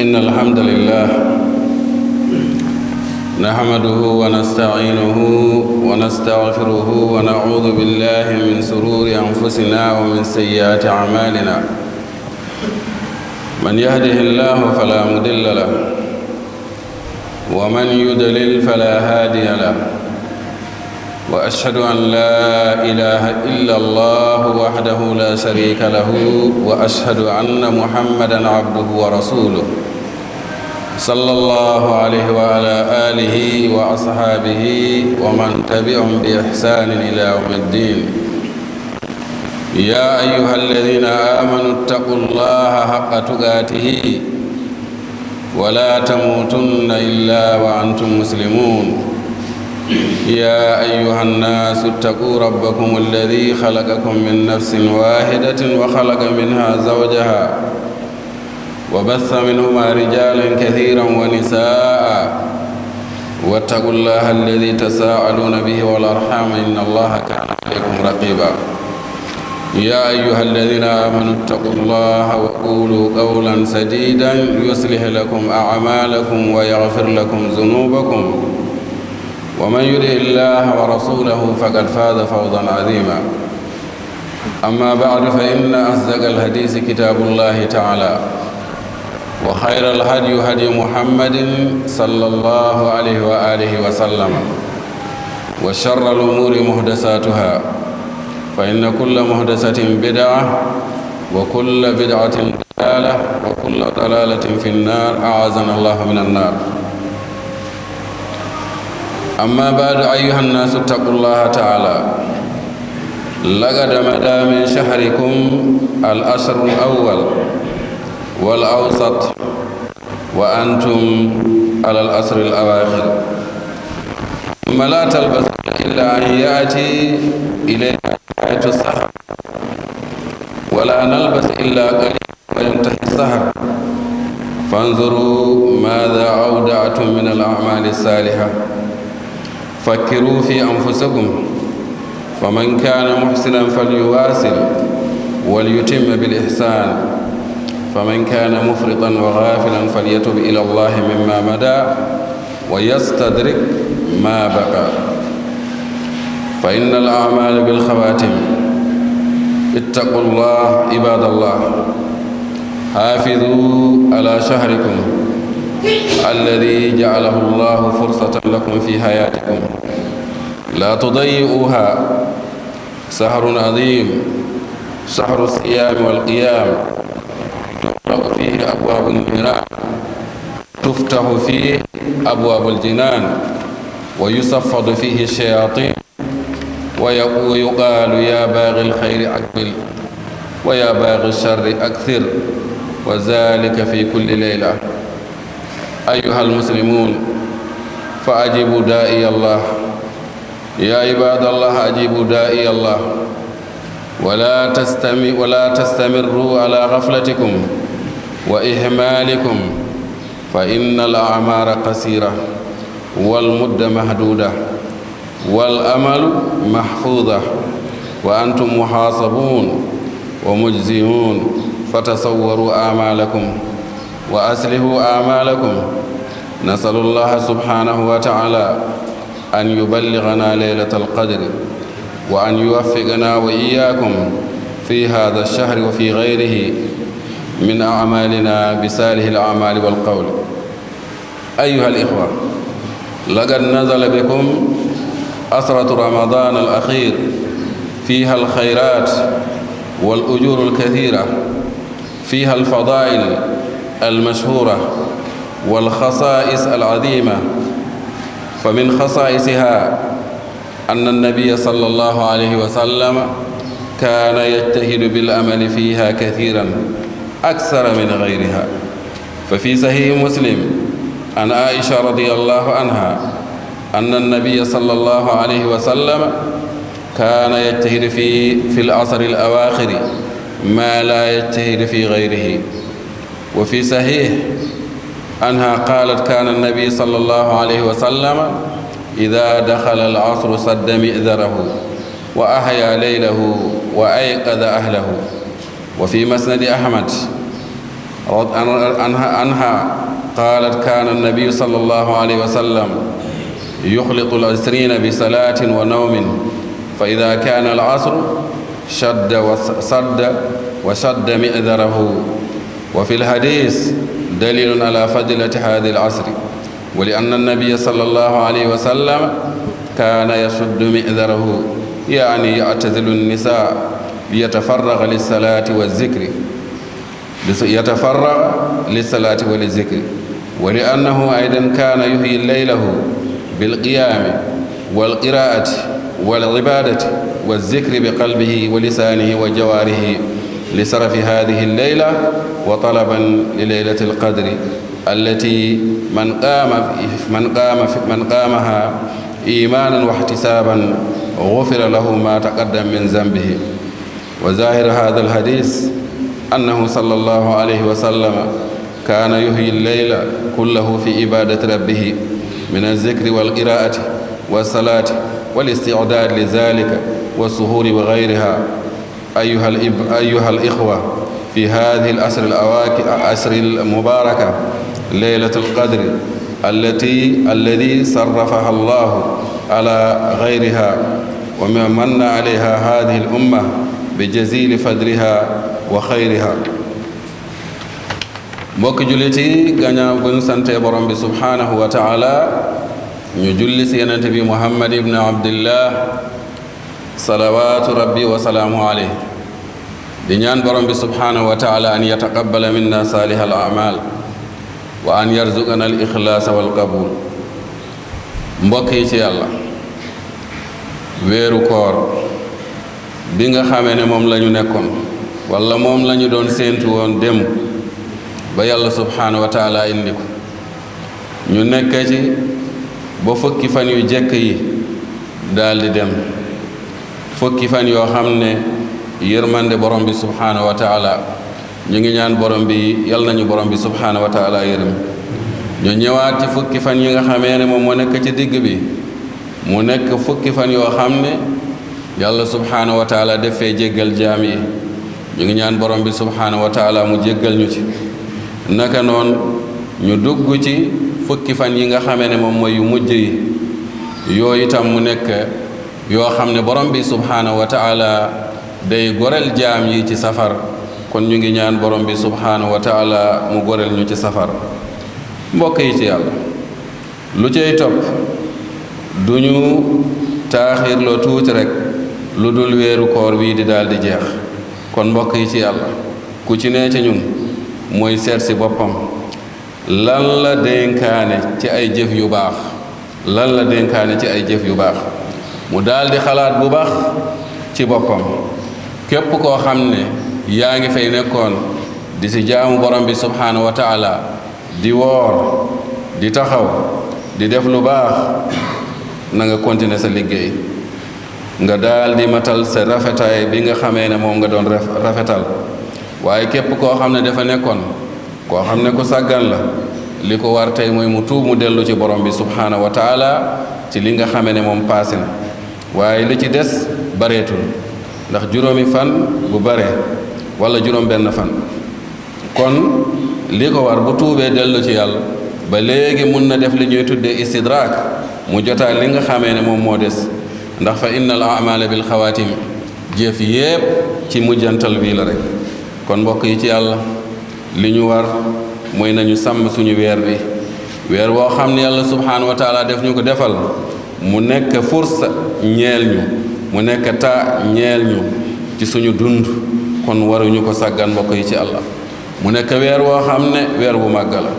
إن الحمد لله نحمده ونستعينه ونستغفره ونعوذ بالله من شرور أنفسنا ومن سيئات أعمالنا. من يهده الله فلا مضل له ومن يضلل فلا هادي له، وأشهد أن لا إله إلا الله وحده لا شريك له، وأشهد أن محمدًا عبده ورسوله صلى الله عليه وعلى آله وأصحابه ومن تبعهم بإحسان إلى يوم الدين. يا أيها الذين آمنوا اتقوا الله حق تقاته ولا تموتن إلا وأنتم مسلمون. يا أيها الناس اتقوا ربكم الذي خلقكم من نفس واحدة وخلق منها زوجها وبث منهما رجالا كثيرا ونساء، واتقوا الله الذي تساءلون به والأرحام إن الله كان عليكم رقيبا. يا أيها الذين آمنوا اتقوا الله وقولوا قولا سديدا يصلح لكم أعمالكم ويغفر لكم ذنوبكم، ومن يطع الله ورسوله فقد فاز فوزا عظيما. أما بعد، فإن أصدق الحديث كتاب الله تعالى، وخير الهدي هدي محمد صلى الله عليه وآله وسلم، وشر الأمور محدثاتها، فإن كل محدثة بدعة وكل بدعة ضلالة وكل ضلالة في النار، أعاذنا الله من النار. أما بعد، أيها الناس اتقوا الله تعالى. لقد مدى من شهركم الأشهر الأول والأوسط وأنتم على الأشهر الأواخر، ثم لا تلبثون إلا أن يأتي إلينا آية السحر، ولا نلبث إلا قليلا وينتهي السحر. فانظروا ماذا أودعتم من الأعمال الصالحة، فكروا في أنفسكم، فمن كان محسنا فليواصل وليتم بالإحسان، فمن كان مفرطا وغافلا فليتب إلى الله مما مدى ويستدرك ما بقى، فإن الأعمال بالخواتم. اتقوا الله عباد الله، حافظوا على شهركم الذي جعله الله فرصة لكم في حياتكم، لا تضيئوها. شهر عظيم، شهر الصيام والقيام، تقرأ فيه أبواب النيران، تفتح فيه أبواب الجنان، ويصفد فيه الشياطين، ويقال يا باغي الخير أقبل ويا باغي الشر أكثر، وذلك في كل ليلة. أيها المسلمون، فأجيبوا داعي الله. يا عباد الله، أجيبوا داعي الله، ولا تستمروا على غفلتكم وإهمالكم، فإن الأعمار قصيرة والمدة محدودة والأمل محفوظة، وأنتم محاسبون ومجزيون. فتصوروا أعمالكم وأصلحوا أعمالكم. نسأل الله سبحانه وتعالى أن يبلغنا ليلة القدر، وأن يوفقنا وإياكم في هذا الشهر وفي غيره من أعمالنا بصالح الأعمال والقول. أيها الإخوة، لقد نزل بكم أسرة رمضان الأخير، فيها الخيرات والأجور الكثيرة، فيها الفضائل المشهورة والخصائص العظيمة. فمن خصائصها أن النبي صلى الله عليه وسلم كان يجتهد بالأمل فيها كثيرا أكثر من غيرها. ففي صحيح مسلم عن عائشة رضي الله عنها أن النبي صلى الله عليه وسلم كان يجتهد في العصر الأواخر ما لا يجتهد في غيره. وفي صحيح عنها قالت كان النبي صلى الله عليه وسلم إذا دخل العصر سد مئذره وأحيا ليله وأيقظ أهله. وفي مسند أحمد عنها قالت كان النبي صلى الله عليه وسلم يخلط العشرين بصلاة ونوم فإذا كان العصر شد مئذره. وفي الحديث دليل على فضيلة هذه العصر، ولأن النبي صلى الله عليه وسلم كان يشد مئذره، يعني يعتزل النساء ليتفرغ للصلاة والذكر، ولأنه أيضا كان يحيي ليله بالقيام والقراءة والعبادة والذكر بقلبه ولسانه وجواره لصرف هذه الليلة وطلبا لليلة القدر التي من قامها إيمانا واحتسابا غفر له ما تقدم من ذنبه. وظاهر هذا الحديث أنه صلى الله عليه وسلم كان يحيي الليل كله في عبادة ربه من الذكر والقراءة والصلاة والاستعداد لذلك والسهور وغيرها. أيها الإخوة، في هذه الأسر المباركة ليلة القدر الذي صرفها الله على غيرها ومن عليها هذه الأمة بجزيل فضلها وخيرها. mbokk jullit yi gannaaw bu ñu sante borom bi subhaanahu wa taala ñu julli si yonent bi Muhammad ibn Abdillah salawaatu rabbi wa salaamu alayhi di ñaan borom bi subhaanahu wa taala an yataqabbala minna salihal a'mal wa an yarzuqana al ikhlaasa wal qabul. mbokk yi ci yàlla, weeru koor bi nga xamee ne moom la ñu nekkoon wala moom la ñu doon séentu woon démb ba yàlla subhaanahu wa taala indi ko ñu nekk ci ba fukki fan yu jekk yi daldi dem, fukki fan yoo xam ne yërmande borom bi subhaanahu wa taala ñu ngi ñaan borom bi yal nañu borom bi subhaanahu wa taala yërëm. ñu ñëwaat ci fukki fan yi nga xamee ne moom moo nekk ci digg bi mu nekk fukki fan yoo xam ne yàlla subhaanahu wa taala def fee jéggal jaam yi. ñu ngi ñaan borom bi subhaanahu wa taala mu jéggal ñu ci. naka noonu ñu dugg ci fukki fan yi nga xamee ne moom mooy yu mujj yi, yooyu itam mu nekk yoo xam ne borom bi subhaanahu wa taala day goreel jaam yi ci safar. kon ñu ngi ñaan borom bi subhaanahu wa taala mu goreel ñu ci safar. mbokk yi ci yàlla, lu cay topp du ñu taaxirloo tuuti rek lu dul weeru koor wii di daal di jeex. kon mbokk yi ci yàlla, ku ci nee ci ñun mooy seet si boppam lan la dénkaane ci ay jëf yu baax, lan la dénkaane ci ay jëf yu baax, mu daal di xalaat bu baax ci boppam. képp koo xam ne yaa ngi fay nekkoon di si jaamu borom bi subhaanahu wa taala, di woor, di taxaw, di def lu baax, na nga continuer sa liggéey, nga daal di matal sa rafetaay bi nga xamee ne moom nga doon rafetal. waaye képp koo xam ne dafa nekkoon koo xam ne ku sàggan la, li ko war tey mooy mu tuub, mu dellu ci borom bi subhaanahu wa taala ci li nga xamee ne moom paase na. waaye li ci des bareetul, ndax juróomi fan bu bare wala juróom benn fan. kon li ko war bu tuubee dellu ci yàlla ba léegi mun na def li ñuy tuddee istidraak, mu jotaal li nga xamee ne moom moo des. ndax fa innal a'maala bil xawaatim, jëf yépp ci mujjantal bii la rek. kon mbokk yi ci yàlla, li ñu war mooy nañu sàmm suñu weer bi, weer woo xam ne yàlla subhaanahu wa taala def ñu ko defal mu nekk fursa ñeel ñu, mu nekk taa ñeel ñu ci suñu dund. kon waruñu ko sàggan mbokk yi ci yàlla. mu nekk weer woo xam ne weer bu màgg la,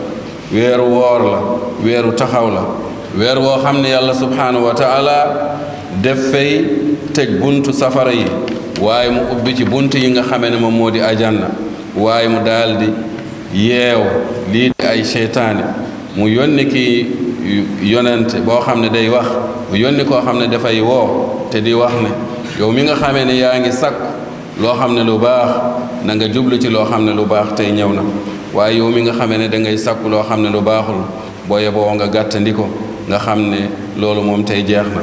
weeru woor la, weeru taxaw la, weer woo xam ne yàlla subhaanahu wa taala def fay tëj buntu safara yi, waaye mu ubbi ci bunt yi nga xamee ne moom moo di ajanna. waaye mu daal di yeew lii di ay seytaane, mu yónni kii yonent boo xam ne day wax, mu yónni koo xam ne dafay woo te di wax ne yow mi nga xamee ne yaa ngi sakku loo xam ne lu baax, na nga jublu ci loo xam ne lu baax tey ñëw na. waaye yow mi nga xamee ne da ngay sakku loo xam ne lu baaxul, boo yeboo nga gàttandi ko, nga xam ne loolu moom tey jeex na.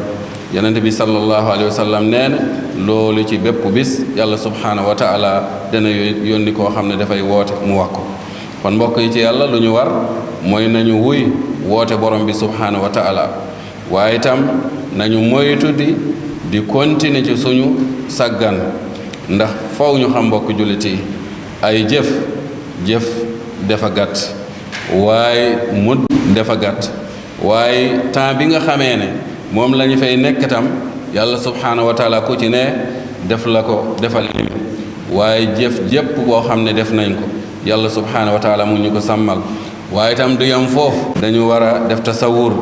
yonent bi sallallahu alayhi wa sallam nee na loolu ci bépp bis yàlla subhaanahu wa taala dana yónni koo xam ne dafay woote mu wax ko. kon mbokk yi ci yàlla lu ñu war mooy nañu wuy woote borom bi subhaanahu wa taala waaye itam nañu moytu di continuer ci suñu sàggan ndax faw ñu xam mbokk jullit yi ay jëf dafa gàtt waaye mu dafa gàtt waaye temps bi nga xamee ne moom la ñu fay nekk tam yàlla subhaanahu wa taala ku ci ne def la ko defal lim waaye jëf jépp boo xam ne def nañ ko yàlla subhaanahu wa taala mu ñu ko sàmmal waaye itam du yam foofu dañu war a def tasawur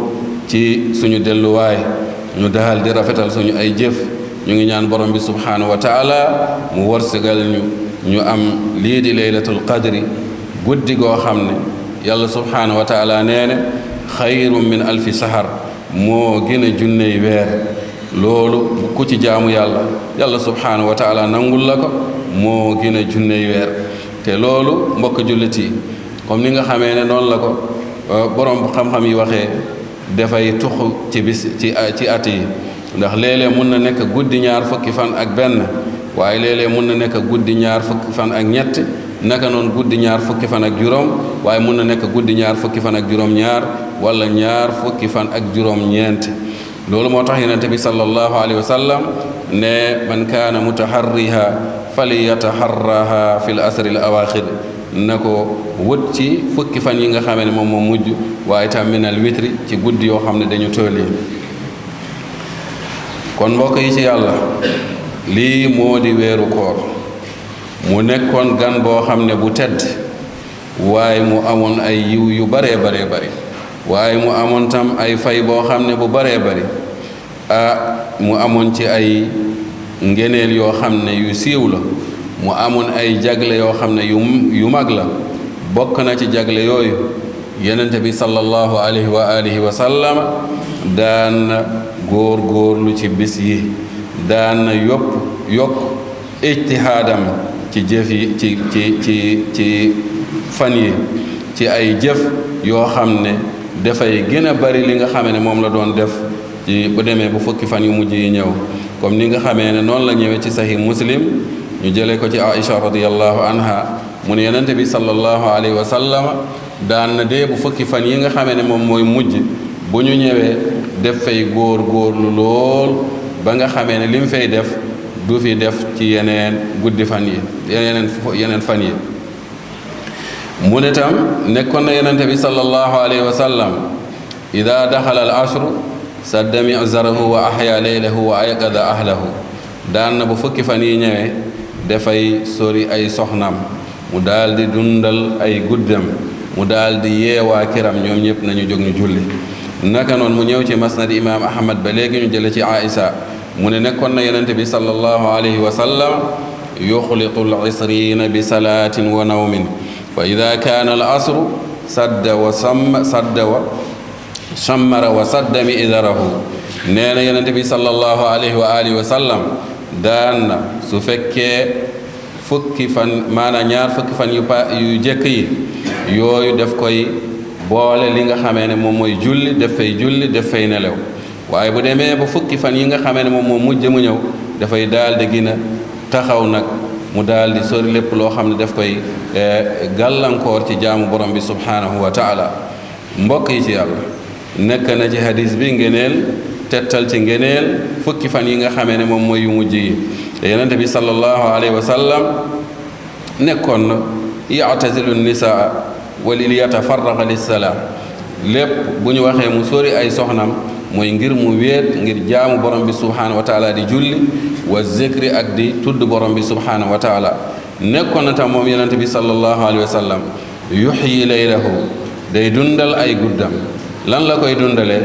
ci suñu delluwaay ñu daal di rafetal suñu ay jëf ñu ngi ñaan borom bi subhaanahu wa taala mu wërsëgal ñu am lii di laylatul qadri guddi goo xam ne yàlla subhaanahu wa taala nee ne xayrun min alfi sahar moo gën a junney weer loolu ku ci jaamu yàlla subhaanahu wa taala nangul la ko moo gën a junney weer te loolu mbokk jullit yi comme ni nga xamee ne noonu la ko borom xam-xam yi waxee dafay tuxu ci bis ci at yi ndax léeg-léeg mun na nekk guddi ñaar fukki fan ak benn waaye léeg-léeg mun na nekk guddi ñaar fukki fan ak ñett naka noonu guddi ñaar fukki fan ak juróom waaye mun na nekk guddi ñaar fukki fan ak juróom ñaar wala ñaar fukki fan ak juróom ñeent loolu moo tax yonent bi sallallahu alayhi wa sallam ne man kaana mutaharriha falyataharraha fil asri al awaaxir na ko wut ci fukki fan yi nga xamee ne moom moo mujj waaye tam minal witri ci guddi yoo xam ne dañu tëli kon mbokk yi ci yàlla lii moo di weeru koor mu nekkoon gan boo xam ne bu tedd waaye mu amoon ay yiw yu baree bari waaye mu amoon tam ay fay boo xam ne bu baree bari mu amoon ci ay ngeneel yoo xam ne yu siiw la mu amoon ay jagle yoo xam ne yu mag la bokk na ci jagle yooyu yenente bi sallallahu alayhi wa alihi wa sallam daan góor-góorlu ci bis yi daan yokk ijtihaadam ci jëf yi ci fan yi ci ay jëf yoo xam ne dafay gën a bari li nga xamee ne moom la doon def ci bu demee bu fukki fan yu mujj yi ñëw comme ni nga xamee ne noonu la ñëwee ci sahih muslim ñu jëlee ko ci Aïcha radiyallahu anha mu ne yonente bi sallallahu alayhi wa sallam daan na dee bu fukki fan yi nga xamee ne moom mooy mujj bu ñu ñëwee def fay góor-góorlu lool ba nga xamee ne li mu fay def du fi def ci yeneen guddi fan yi yeneen fan yi mu ne tam nekkoon na yonente bi sallallahu alayhi wa sallam ida daxala al ashru sadda mi'zarahu wa ahya laylahu wa ayqada ahlahu daan na bu fukki fan yi ñëwee dafay sori ay soxnaam mu daal di dundal ay guddam mu daal di yeewaa kiram ñoom ñëpp nañu jóg ñu julli naka noonu mu ñëw ci masnad imaam ahmad ba léegi ñu jële ci aïsa mu ne nekkoon na yonente bi sallallahu alayhi wa sallam yuxlitu al isriina bi salaatin wa nawmin fa ida kaana al asru sadda wa shammara wa sadda mi'zarahu nee na yonente bi sallallahu alayhi wa alihi wa sallam daan na su fekkee fukki fan maanaam ñaar fukki fan yu jëkk yi yooyu def koy boole li nga xamee ne moom mooy julli def fay nelaw waaye bu demee ba fukki fan yi nga xamee ne moom moo mujj mu ñëw dafay daal di gën a taxaw nag mu daal di sori lépp loo xam ne daf koy gàllankoor ci jaamu borom bi subhaanahu wa taala mbokk yi ci yàlla nekk na ci hadis bi ngeneel tettal ci ngeneel fukki fan yi nga xamee ne moom mooy yu mujj yi te yonente bi sallallahu alayhi wa sallam nekkoon na ya'tazilu nisaa wa li yatafarraga lissalaa lépp bu ñu waxee mu sori ay soxnam mooy ngir mu wéet ngir jaamu borom bi subhaanahu wa taala di julli wa zikri ak di tudd borom bi subhaanahu wa taala nekkoon na tam moom yonente bi sallallahu alayhi wa sallam yuxyi laylahu day dundal ay guddam lan la koy dundalee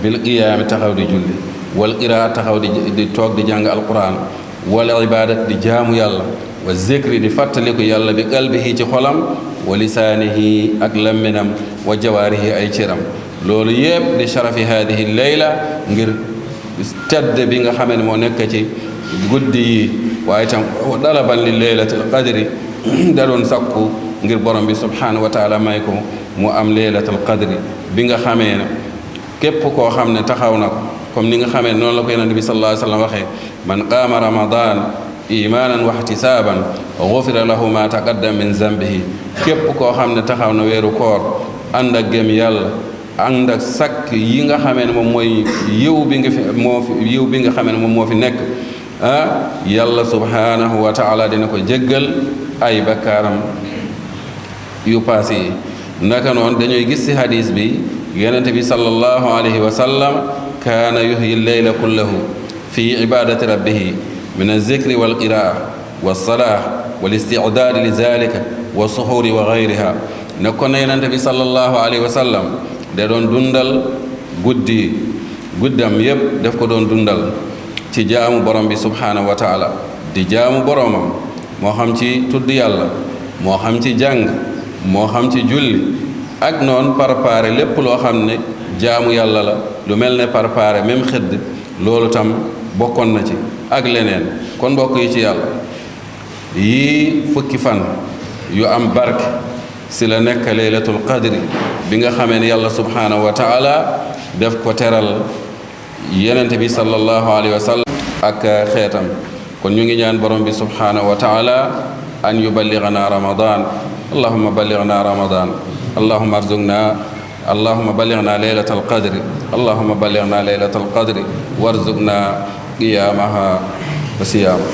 bil qiyaami taxaw di julli wal qiraa taxaw di toog di jàng alquran wal ibadat di jaamu yàlla wa zikri di fàttaliku yàlla bi qalbihi ci xolam wa lisaanihi ak lamminam wa jawaarihi ay ciram loolu yépp di sharafi haadihi layla ngir tedd bi nga xamee ne moo nekk ci guddi yi waaye tam dalaban li laylatul qadri da doon sakku ngir borom bi subhaanahu wa taala may ko mu am laylatul qadri bi nga xamee ne képp koo xam ne taxaw na ko comme ni nga xamee noonu la ko yonent bi sallallahu alayhi wa sallam waxee man qaama ramadan imaanan wa ihtisaaban gufira lahu ma taqaddam min zambihi képp koo xam ne taxaw na weeru koor ànd ak gëm yàlla ànd ak sakk yi nga xamee ne moom mooy yiw bi nga fi yiw bi nga xamee ne moom moo fi nekk yàlla subhanahu wa taala dina ko jéggal ay bakkaaram yu paase yi naka noonu dañuy gis ci hadis bi yonente bi sallallahu alayhi wa sallam kaana yuhyi leyla kullahu fi ibadati rabbihi min alzikri walqiraa walsalaa walistidaadi li zalika wa suxuuri wa gayriha nekkoon na yonente bi sallallahu alayhi wa sallam da doon dundal guddam yépp daf ko doon dundal ci jaamu borom bi subhaanahu wa taala di jaamu boromam moo xam ci tudd yàlla moo xam ci jàng moo xam ci julli ak noon préparé lépp loo xam ne jaamu yàlla la lu mel ne préparé même xëdd loolu tam bokkoon na ci ak leneen kon mbokk yi ci yàlla yii fukki fan yu am barke si la nekk laylatul qadri bi nga xamee ne yàlla subhaanahu wa taala def ko teral yenente bi sallallahu alayhi wa sallam ak xeetam kon ñu ngi ñaan borom bi subhaanahu wa taala an yuballighana ramadan allahumma ballighna ramadan allahumma arzuqna allahumma ballighna laylatal qadri allahumma ballighna laylatal qadri warzuqna qiyamaha wa siyama